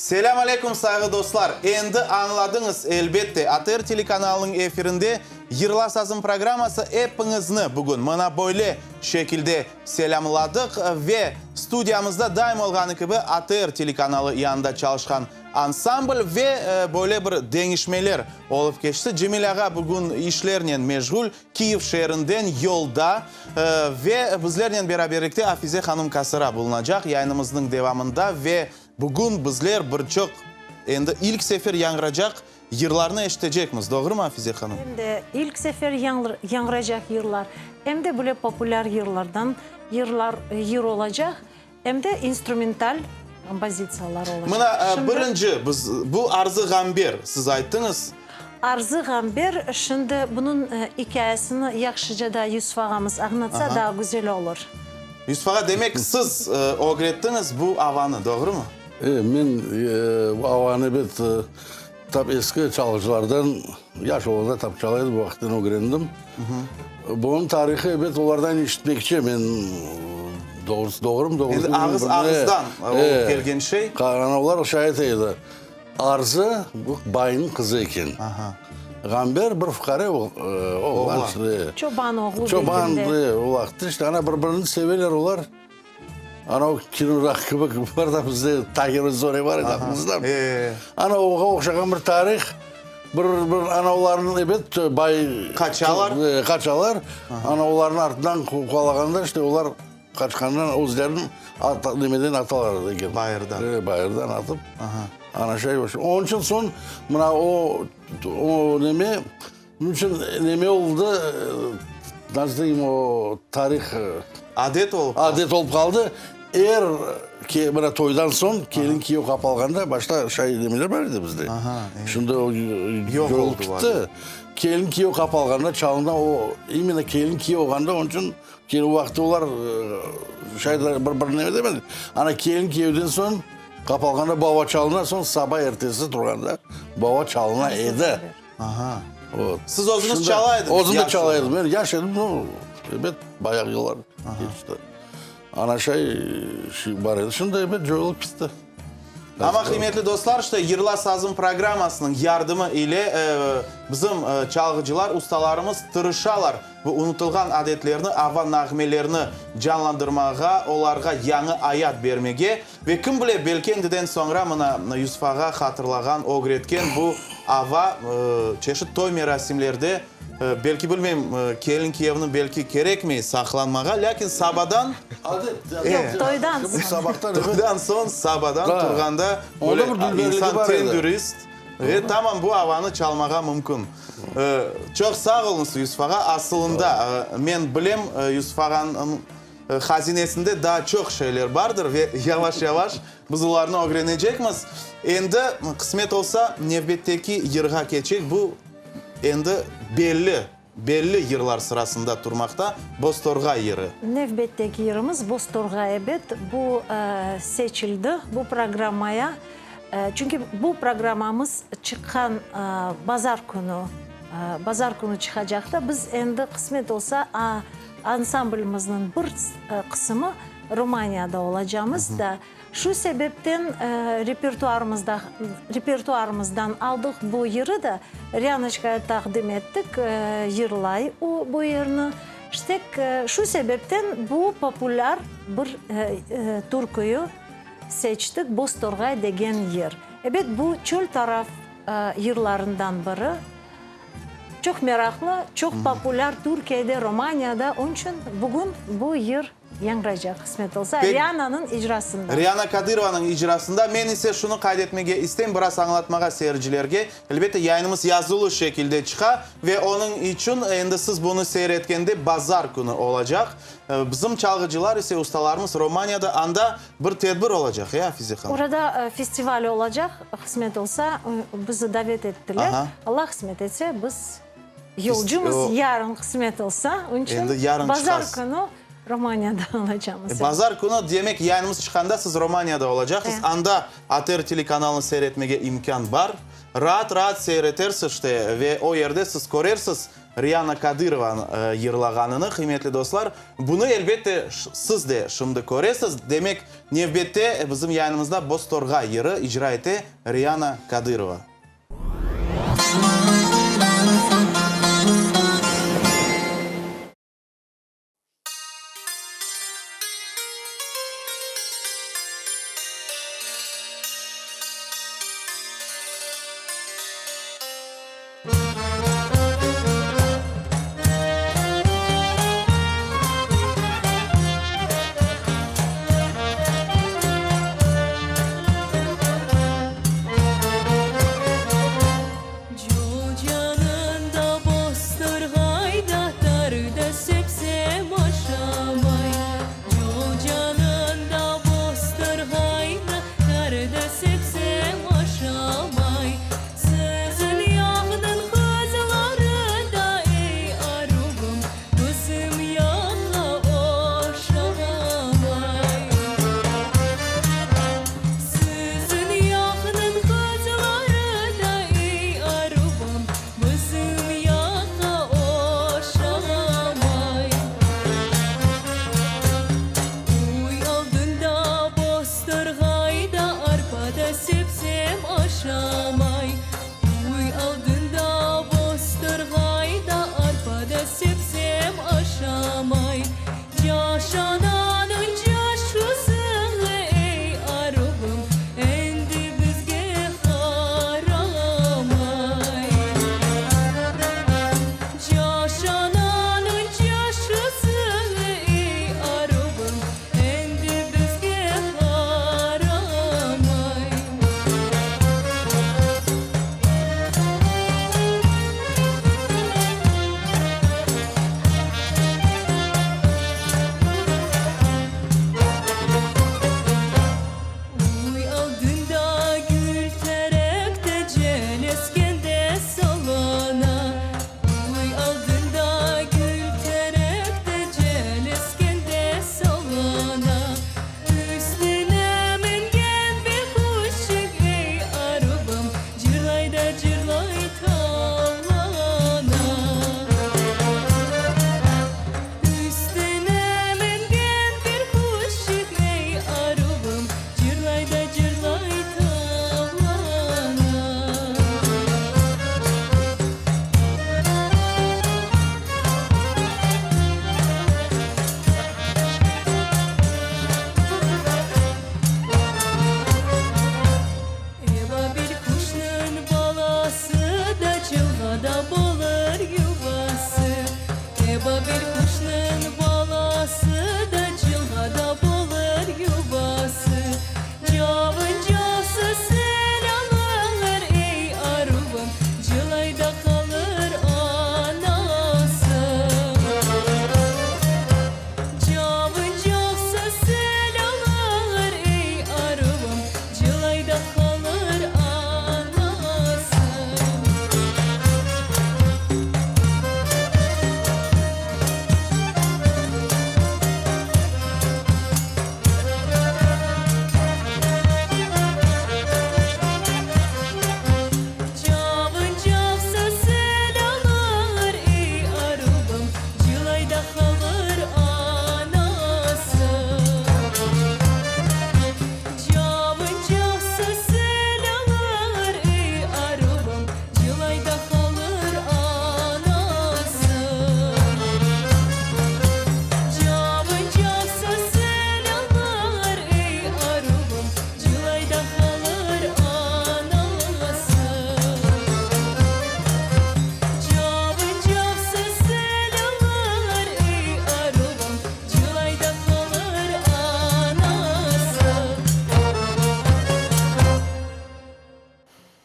Selâm aleyküm, sayğı dostlar! Endi añladıñız, elbette, ATR telekanalınıñ efirinde Yırla sazım programması epiñizni bugün mına böyle şekilde selâmladıq ve studiyamızda daim olğanı kibi ATR telekanalı yanında çalışqan ansambl ve böyle bir deñişmeler olıp keçti. Cemil ağa bugün işlernen meşğul, Kiyev şeerinden yolda ve bizlernen beraberlikte Afize hanım Kasıra bulunacaq yayınımıznıñ devamında ve bugün bizler bir çoq endi ilk sefer yañğıracaq yırlarnı eşitecekmiz, doğrumı, Afize hanım? Em de ilk sefer yañğıracaq yırlar, em de böyle populâr yırlardan yırlar yır olacaq. Em de instrumental kompozitsiyalar olacaq. Mına, birinci, biz, bu Arzı Ğamber, siz ayttıñız. Arzı Ğamber, şimdi bunıñ ikâyesini yahşıca da Yusuf ağamız añlatsa, daa güzel olur. Yusuf ağa, demek, siz ögrettiñiz bu avanı, doğrumı? E, men bu avanı, ebet, tap eski çalğıcılardan, yaş olğanda tap çala edim, bu vaqıttan ögrendim. Bunıñ tarihı, ebet, olardan eşitmekçe men, doğrusı, doğrumı, doğru Endi ağız ağızdan olıp kelgen şey. Olar şay ayta edi, Arzı bu baynıñ qızı eken. Ğamber bir fuqare oğlan. Çoban oğlu Çoban, o vaqıtta işte, ana, bir-birini seveler olar. Ana o kinodaki kibi bar da bizde Tagir ve Zore bar edi aqlıñızda. Ana oğa oqşağan bir tarih, bir bir ana olarnıñ ebet bay Qaçalar. Qaçalar. Ana olarnıñ artından quvalağanda işte olar qaçqandan özlerini at nemeden atalar eken. Bayırdan. Bayırdan atıp. Ana şey Onıñ içün soñ mına o o neme Bunıñ içün neme oldı, nasıl deyim, o tarih. Adet olıp qaldı. Adet olıp qaldı. Er, mına toydan soñ kelin kiyev qapalğanda, başta şay nemeler bar edi bizde. Şimdi o yoq oldı gitti. Kelin kiyev qapalğanda çalına o, imенно kelin kiyev olğanda, onıñ içün o vaqıtta olar şay bir bir neme demedi. Ana kelin kiyevden soñ qapalğanda baba çalına, soñ saba ertesi turğanda baba çalına edi. Aha. Vot. Siz özüñiz çala ediñiz? Özüm de çala edim. Men yaş edim, no, ebet, bayağı yıllar keçti. Ana şay bar edi. Şimdi ebet coyulıp kitti. Amma, qıymetli dostlar, işte Yırla sazım programmasınıñ yardımı ile bizim çalğıcılar, ustalarımız tırışalar bu unutılğan adetlerni, ava nağmelerini canlandırmağa, olarğa yañı ayat bermege. Ve kim bile, belki endiden soñra mına Yusuf ağa hatırlağan, ögretken bu ava çeşit toy merasimlerde, belki, bilmeyim, kelin-kiyevniñ belki kerekmey saqlanmağa, lâkin sabadan, Yoq, toydan soñ. Toydan soñ sabadan turğanda böyle insan tendürist ve tamam bu avanı çalmağa mümkün. Çoq sağ oluñız, Yusuf ağa. Asılında, men bilem, Yusuf ağanıñ Hazinesinde daa çoq şeyler bardır ve yavaş-yavaş biz olarnı ögrenecekmiz. Endi, qısmet olsa, nevbetteki yırğa keçeyik. Bu endi belli, belli yırlar sırasında turmaqta, Boztorğay yırı. Nevbetteki yırımız Boztorğay, ebet, bu seçildi bu programmaya. Çünki bu programmamız çıqqan bazar künü, bazar künü çıqacaqta. Biz endi, qısmet olsa, Ansamblimizniñ bir qısımı Romaniyada olacamız da. Şu sebepten repertuarımızda repertuarımızdan aldıq bu yırı da Rianoçkaya taqdim ettik, yırlay o bu yırnı. İşte, şu sebepten bu populâr bir türküyü seçtik, Boztorğay degen yır. Ebet, bu çöl taraf yırlarından biri. Çoq meraqlı, çoq populâr Türkiyede, Romaniyada, onıñ içün bugün bu yır yañğıraycaq, qısmet olsa, Riananıñ icrasında. Riana Kadirovanıñ icrasında. Men ise şunı qayd etmege isteyim, biraz añlatmağa seyircilerge. Elbette, yayınımız yazılı şekilde çıqa ve onıñ içün endi siz bunı seyir etkende bazar künü olacaq. Bizim çalğıcılar ise, ustalarımız Romaniyada, anda bir tedbir olacaq, ya, Afize hanım? Orada festival olacaq, qısmet olsa, bizi davet ettiler. Allah qısmet etse, biz yolcumız, yarın qısmet olsa, onıñ içün bazar künü Romaniyada olacamız. Bazar künü, demek, yayınımız çıqqanda siz Romaniyada olacaqsız. Anda ATR telekanalını seyir etmege imkân bar. Raat-raat seyir etersiz, işte, ve o yerde siz körersiz. Riana Kadırovanıñ yırlağanını, qıymetli dostlar. Bunı, elbette, siz de şimdi köresiz. Demek, nevbette bizim yayınımızda Boztorğay yırı icra ete Riana Kadırova.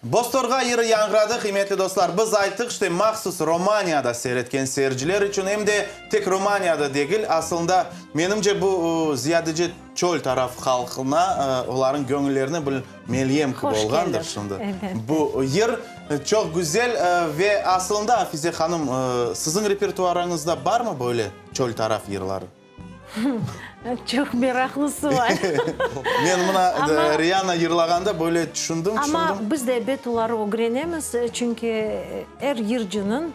Boztorğay yırı yañğıradı, qıymetli dostlar. Biz ayttıq, işte, mahsus Romaniyada seyretken seyirciler içün, em de tek Romaniyada degil, aslında, menimce, bu ziyadece çöl taraf halqına, olarnıñ göñüllerine bir melyem kibi olğandır şimdi. Bu yır çoq güzel ve aslında, Afize hanım, siziñ repertuarıñızda barmı böyle çöl taraf yırları? Çoq meraqlı sual. Men mına Riana yırlağanda böyle tüşündim, tüşündim. Amma biz de ebet oları ögrenemiz, çünki er yırcınıñ.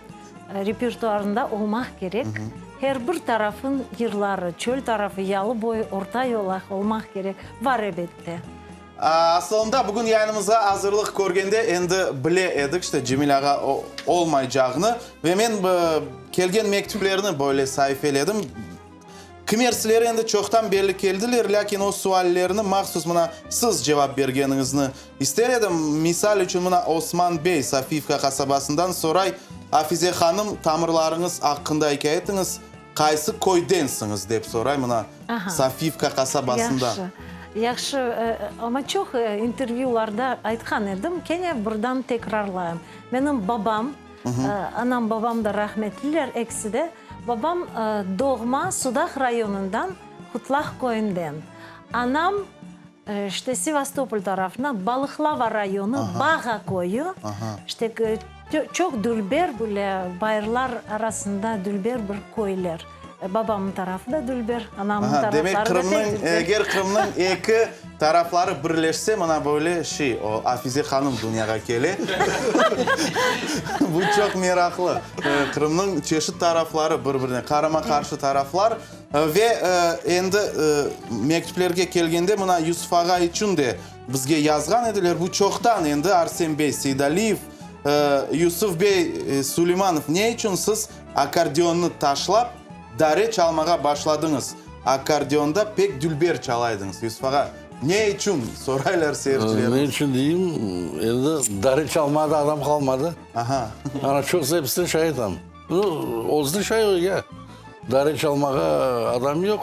Repertuarında olmaq kerek. Her bir tarafın yırları, çöl tarafı, yalı boyu, orta yolaq olmaq kerek. Var ebette. Asılında, bugün yayınımızğa azırlıq körgende endi bile edik, işte, Cemil ağa olmaycağını. Ve men kelgen mektüplerni böyle saifeledim. Kimersileri endi çoqtan belli keldiler, lâkin o suallerni mahsus mına siz cevap bergeniñizni ister edim. Misal içün, mına Osman bey Sofiyevka qasabasından soray, Afize hanım, tamırlarıñız aqqında ikâye etiñiz, qaysı köydensiñiz, dep soray mına Sofiyevka qasabasından. Yahşı, yahşı, amma çoq intervyularda aytqan edim, kene birdan tekrarlayım. Menim babam, anam, babam da rahmetliler, ekisi de. Babam doğma Sudaq rayonından, Qutlaq köyünden. Anam, işte, Sevastopol tarafından, Balıqlava rayonı, Bağa köyü. İşte, çoq dülber böyle bayırlar arasında dülber bir köyler. Babamnıñ tarafı da dülber, anamnıñ tarafları da Demek, pek Qırımnıñ, dülber. eger Qırımnıñ eki tarafları birleşse, mına böyle şey, o, Afize hanım dünyağa kele. Bu çoq meraqlı. Qırımnıñ çeşit tarafları bir-birine, qarama-qarşı taraflar. Ve endi mektüplerge kelgende, mına Yusuf ağa içün de bizge yazğan ediler. Bu çoqtan endi Arsen bey Seydaliyev, Yusuf bey Suleymanov, ne içün siz Akkordeonnı taşlap, dare çalmağa başladıñız. Akkordeonda pek dülber çalaydıñız, Yusuf ağa. Ne içün? Soraylar seyircilerimiz. Ne içün deyim, endi dare çalmağa da adam qalmadı. Aha. Ana, çoqsa episini şay aytam. Özü de şay, ya. Dare çalmağa adam yoq.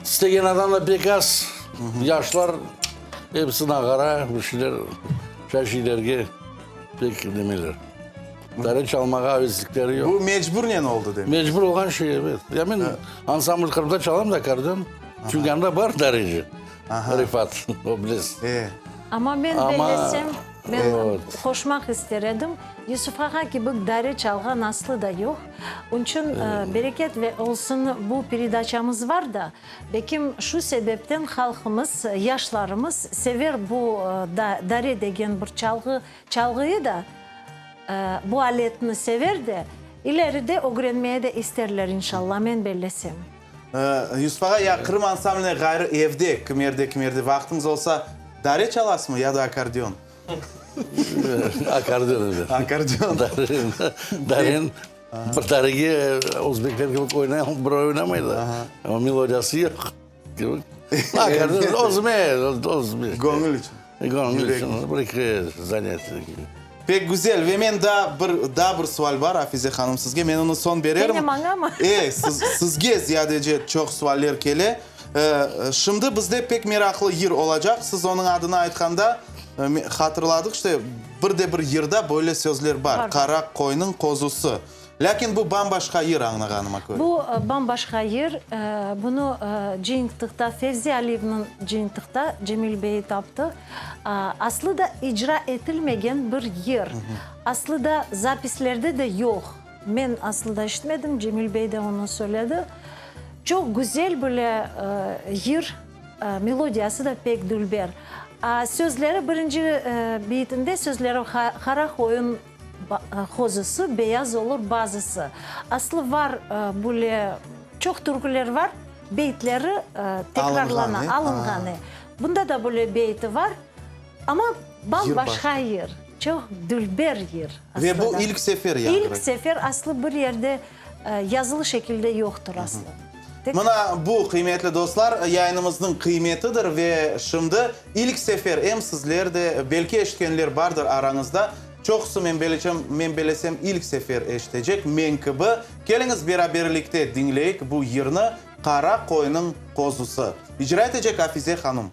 İstegen adam da pek az. Yaşlar episi nağara, bir şeyler, şay şeylerge pek nemeler. Dare çalmağa aveslikleri yoq. Bu mecburnen oldı demek. Mecbur olğan şey, ebet. Ya men ansambl Qırımda çalam da akkordeon. Çünki anda bar dareci. Refat, o bilesiz. E. Amma men Amma, bellesem, men evet. qoşmaq ister edim, Yusuf ağa kibi dare çalğan aslı da yoq. Onıçün bereket ve olsun bu peredaçamız var da, belkim şu sebepten halqımız, yaşlarımız sever bu dare degen bir çalğı, Çalğıyı da, bu aletni sever de, ileride ögrenmeye de isterler, inşallah, men bellesem. Yusuf ağa, ya Qırım ansambline ğayrı evde, kimerde, kimerde vaqtıñız olsa, dare çalasızmı ya da akkordeon? Akkordeon, ebet. Akkordeon. Daren, bir darege özbekler kibi oynay, bir oynamaydı. Amma melodiyası yoq. Akkordeon, özüme, özüme. Göñül içün. Göñül içün, bir-eki zanâtiye. Pek güzel. Ve men daa bir, daa bir sual bar, Afize hanım, sizge. Men onı soñ bererim. Kene mañamı? E, siz, sizge ziyadece çoq sualler kele. Şimdi bizde pek meraqlı yır olacaq. Siz onıñ adını aytqanda, hatırladıq, işte, bir de bir yırda böyle sözler bar, Qara qoynıñ qozusı. Lâkin bu bam-başqa yır, añlağanıma köre. Bu bam-başqa yır. Bunı cıyıntıqta, Fevzi Aliyevniñ cıyıntıqta Cemil bey taptı. Aslı da icra etilmegen bir yır. Aslı da zapislerde de yoq. Men aslı da eşitmedim, Cemil bey de onı söyledi. Çoq güzel böyle yır, melodiyası da pek dülber. Sözleri birinci beyitinde sözleri Qara qoyun Qozusı beyaz olur bazısı. Aslı var böyle çoq türküler var, beytleri tekrarlana, alınğan. Bunda da böyle beyti var, amma bam-başqa yır, çoq dülber yır aslında. Ve bu ilk sefer yañğıray. İlk sefer, aslı bir yerde yazılı şekilde yoqtır aslı. Mına bu, qıymetli dostlar, yayınımıznıñ qıymetidir ve şimdi ilk sefer em sizler de, belki eşitkenler bardır arañızda, çoqusı, men beleçem, men belesem, ilk sefer eşitecek, men kibi. Keliñiz beraberlikte diñleyik bu yırnı, Qara qoynıñ qozusı. İcra etecek Afize hanum.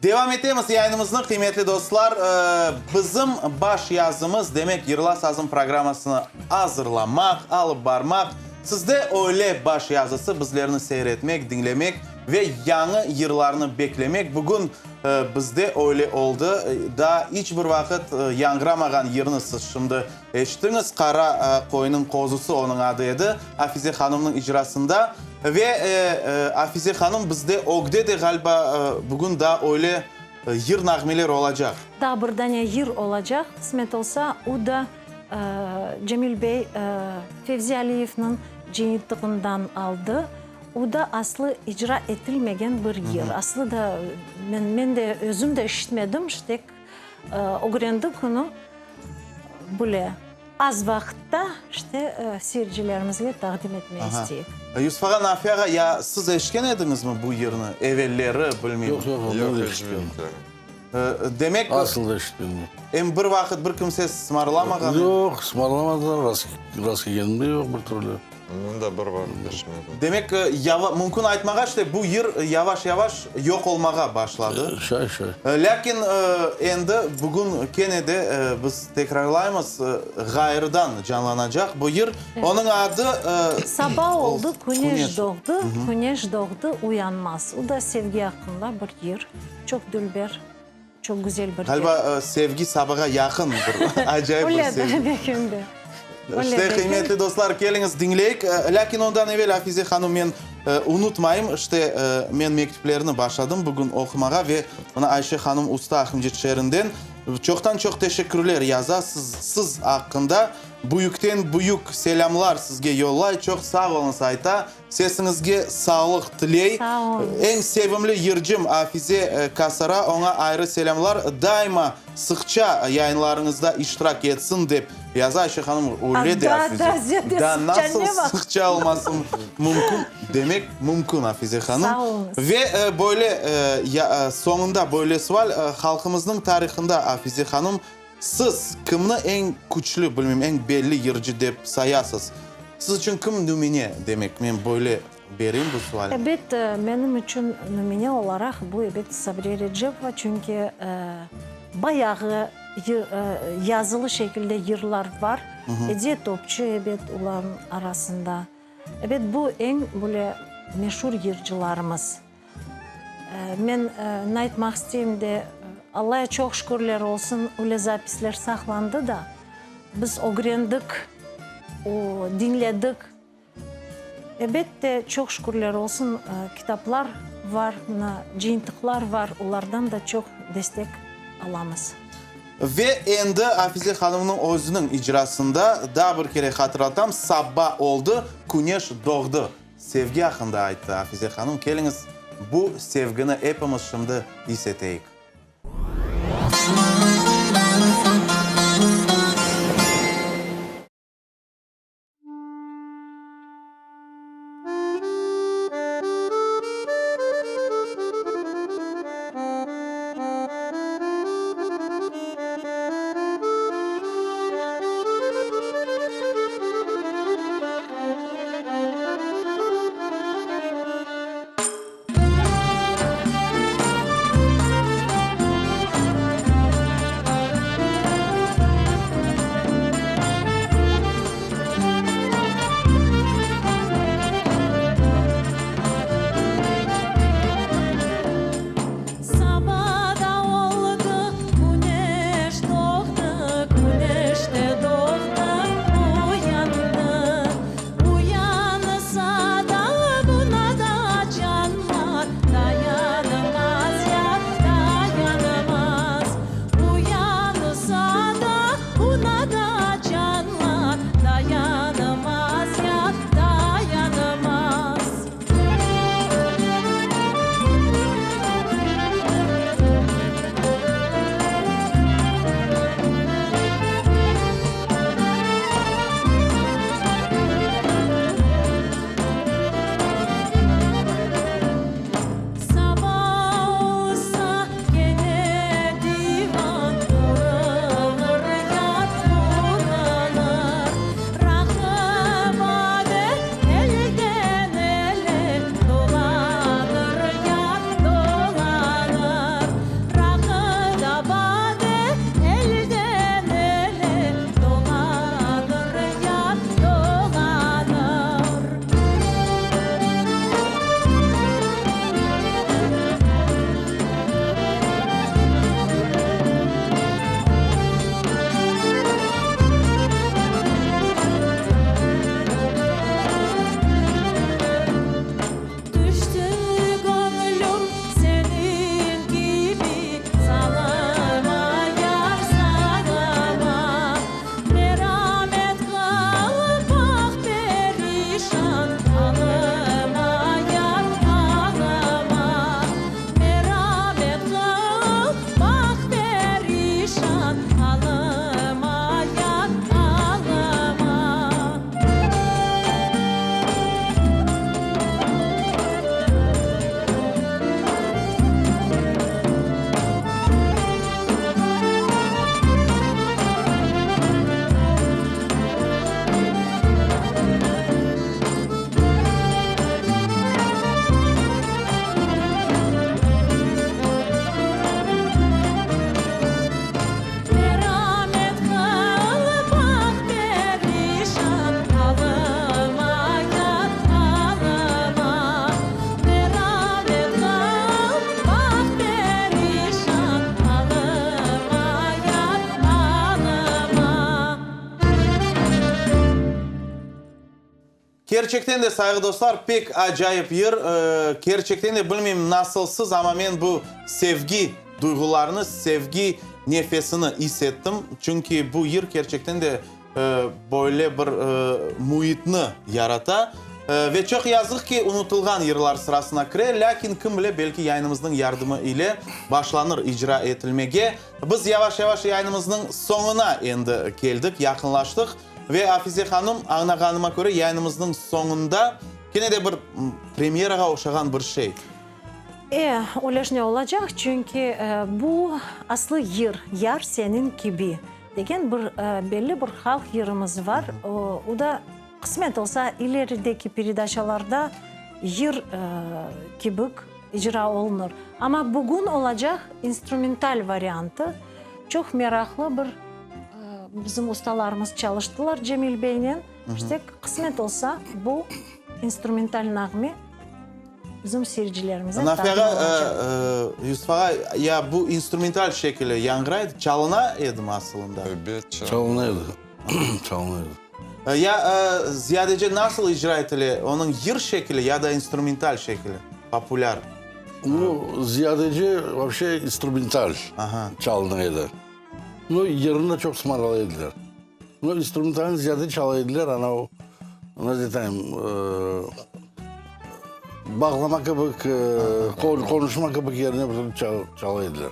Devam etemiz yayınımıznı, qıymetli dostlar. Bizim baş yazımız, demek, Yırla sazım programmasını azırlamaq, alıp barmaq. Sizde öyle baş yazısı, bizlerni seyir etmek, diñlemek ve yañı yırlarnı beklemek. Bugün bizde öyle oldı. Daa iç bir vaqıt yañğıramağan yırnı siz şimdi eşittiñiz. Qara qoynıñ qozusı onıñ adı edi, Afize hanımnıñ icrasında. Ve Afize hanım, bizde ögde de, ğaliba, bugün daa öyle yır nağmeler olacaq. Daa bir dane yır olacaq, qısmet olsa, o da Cemil bey Fevzi Aliyevniñ cıyıntığından aldı. O da aslı icra etilmegen bir yır. Aslı da men, men de özüm de işitmedim, tek ögrendik onı bile. Az vaqıtta işte seyircilerimizge taqdim etmege isteyik. Yusuf ağa, Nafi ağa, ya siz eşitken ediñizmi bu yırnı evelleri, bilmeyim? Yoq, yoq, men de eşitmedim. Demek. Asıl da eşitmedim. Em bir vaqıt bir kimse sımarlamağan? Yoq, sımarlamadılar, rast kelgenim de yoq bir türlü. Men de bir vaqıt eşitmedim. Demek, mümkün aytmağa, işte bu yır yavaş-yavaş yoq olmağa başladı. Şay, şay. Lâkin endi bugün kene de biz tekrarlaymız, ğayrıdan canlanacaq bu yır. Onıñ adı. Saba oldı, küneş doğdı, küneş doğdı, uyanmaz. O da sevgi aqqında bir yır. Çoq dülber, çoq güzel bir yer. Ğaliba, sevgi sabağa yaqın bir acayip bir sevgi. Öyle degil de. İşte, qıymetli dostlar, keliñiz, diñleyik. Lâkin ondan evel, Afize hanım, men unutmayım, işte, men mektüplerni başladım bugün oqumağa ve mına Ayşe hanım Usta Aqmescit şeerinden çoqtan-çoq teşekkürler yaza siz, siz aqqında. Büyükten büyük selâmlar sizge yollay, çoq sağ oluñız ayta. Sesiñizge sağlıq tiley. Sağ oluñız. Eñ sevimli yırcım Afize Kasara, oña ayrı selâmlar. Daima sıqça yayınlarıñızda iştirak etsin, dep yaza Ayşe hanım. Öyle de, Afize. Da, da, Da, sıqça nasıl ne vaqıt? sıqça olmasın mümkün? Demek, mümkün, Afize hanım. Sağ oluñız. Ve böyle, soñunda böyle sual, halqımıznıñ tarihında, Afize hanım, Siz kimni eñ küçlü, bilmeyim, eñ belli yırcı dep sayasız? Siz içün kim nümüne, demek, men böyle bereyim bu sualni. Ebet, menim içün nümüne olaraq bu, ebet, Sabriye Recepova, çünki bayağı yazılı şekilde yırlar bar, Ediye Topçu, ebet, olarnıñ arasında. Ebet, bu eñ böyle meşur yırcılarımız. Men ne aytmaq isteyim de, Allaya çoq şükürler olsun, öyle zapisler saqlandı da, biz ögrendik, o, diñledik. Ebet de, çoq şükürler olsun, kitaplar var, mına, cıyıntıqlar var, olardan da çoq destek alamız. Ve endi Afize hanımnıñ özüniñ icrasında daa bir kere hatırlatam, Saba oldı, küneş doğdı. Sevgi aqqında ayttı Afize hanım, keliñiz, bu sevgini epimiz şimdi is eteyik. Kerçekten de, sayğı dostlar, pek acayip yır. Kerçekten de, bilmeyim nasıl siz, amma men bu sevgi duyğularını, sevgi nefesini is ettim. Çünki bu yır kerçekten de böyle bir müitni yarata. Ve çoq yazıq ki, unutılğan yırlar sırasına kire, lâkin kim bile, belki yayınımıznıñ yardımı ile başlanır icra etilmege. Biz yavaş-yavaş yayınımıznıñ soñuna endi keldik, yaqınlaştıq. Ve Afize hanım, añlağanıma köre, yayınımıznıñ soñunda kene de bir premyerağa oşağan bir şey. E, öyle olacaq, çünki bu aslı yır, Yar seniñ kibi degen bir belli bir halq yırımız var. O da, qısmet olsa, ilerideki peredaçalarda yır kibik icra olunır. Amma bugün olacaq instrumental variantı, çoq meraqlı bir, bizim ustalarımız çalıştılar Cemil beynen. İşte, qısmet olsa, bu instrumental nağme bizim seyircilerimize taqdim olunacaq. Yusuf ağa, ya bu instrumental şekili yañğıray, çalına edimi asılında? Elbet, çalına edi. Çalına edi. Ya ziyadece nasıl icra etile, onıñ yır şekili ya da instrumental şekili populâr? Nu, ziyadece vapşe instrumental çalına edi. Nu, yırnı da çoq sımarlay ediler. Nu, instrumentalni ziyade çala ediler, ana o, nasıl aytayım, bağlama kibik, qonuşma kibik yerine çala ediler.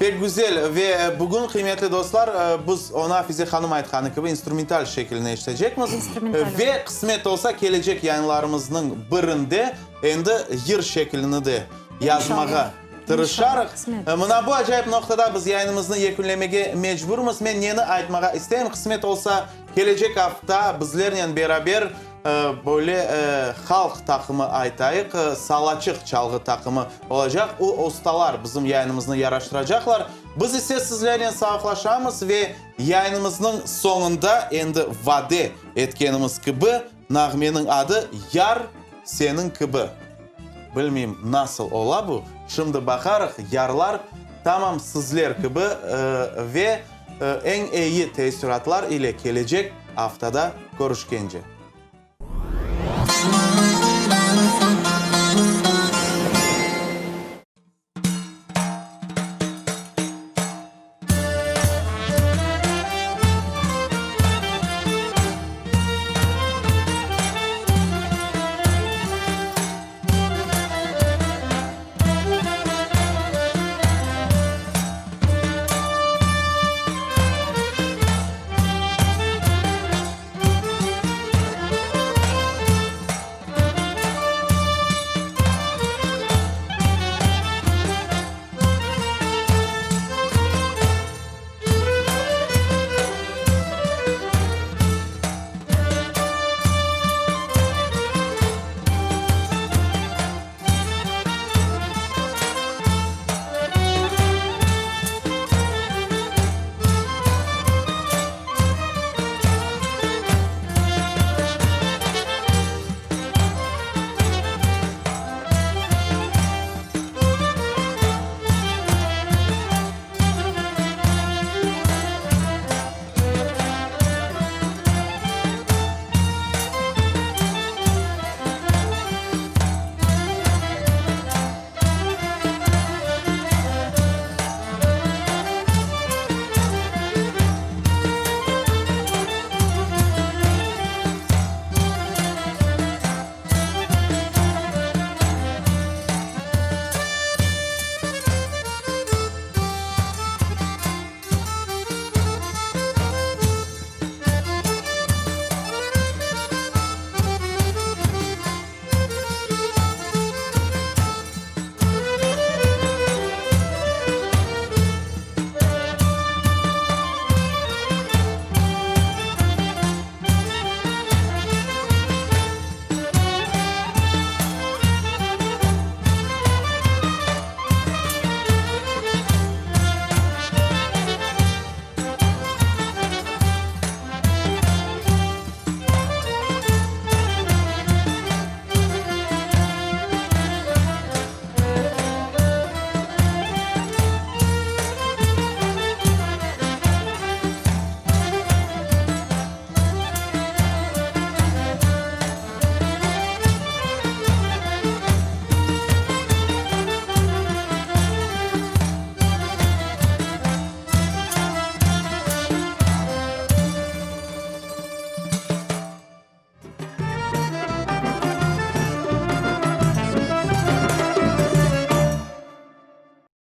Pek güzel ve bugün, qıymetli dostlar, biz onı Afize hanım aytqanı kibi instrumental şekilini eşitecekmiz. Ve qısmet olsa, kelecek yayınlarımıznıñ birinde endi yır şekilini de yazmağa tırışarıq. Mına bu acayip noqtada biz yayınımıznı yekünlemege mecburmız. Men neni aytmağa isteyim, qısmet olsa, kelecek afta bizlernen beraber Böyle halq taqımı aytayıq, Salaçıq çalğı taqımı olacaq. O ustalar bizim yayınımıznı yaraştıracaqlar. Biz ise sizlernen sağlıqlaşamız ve yayınımıznıñ soñunda endi vade etkenimiz kibi, nağmeniñ adı Yar seniñ kibi. Bilmeyim, nasıl ola bu? Şimdi baqarıq, yarlar tamam sizler kibi ve eñ eyi teessüratlar ile kelecek aftada körüşkence.